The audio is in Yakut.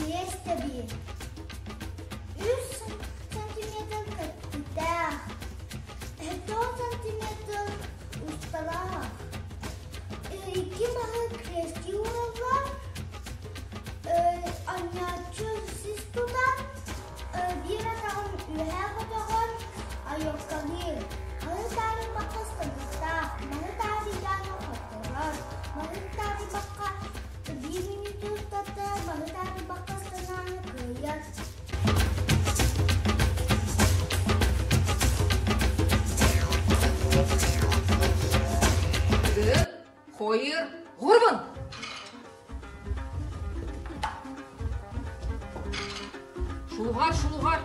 Кириэс тэбии. Үс сантиметр кэппитээх, 4 сантиметр усталаах. Икки маһы кириэстии уураллар, анньааччы сис тутан, биир атаҕын үөһээ көтөҕөн айоккалыыр. Маһы таарыйбакка ыстаныахтаах, маһы таарыйдааны хотторор, маһы таарыйбакка биир мүнүүтэ устата маһы таарыйбакка ыстанааны кыайар. Хойыр ғұрбын! Шулғар, шулғар!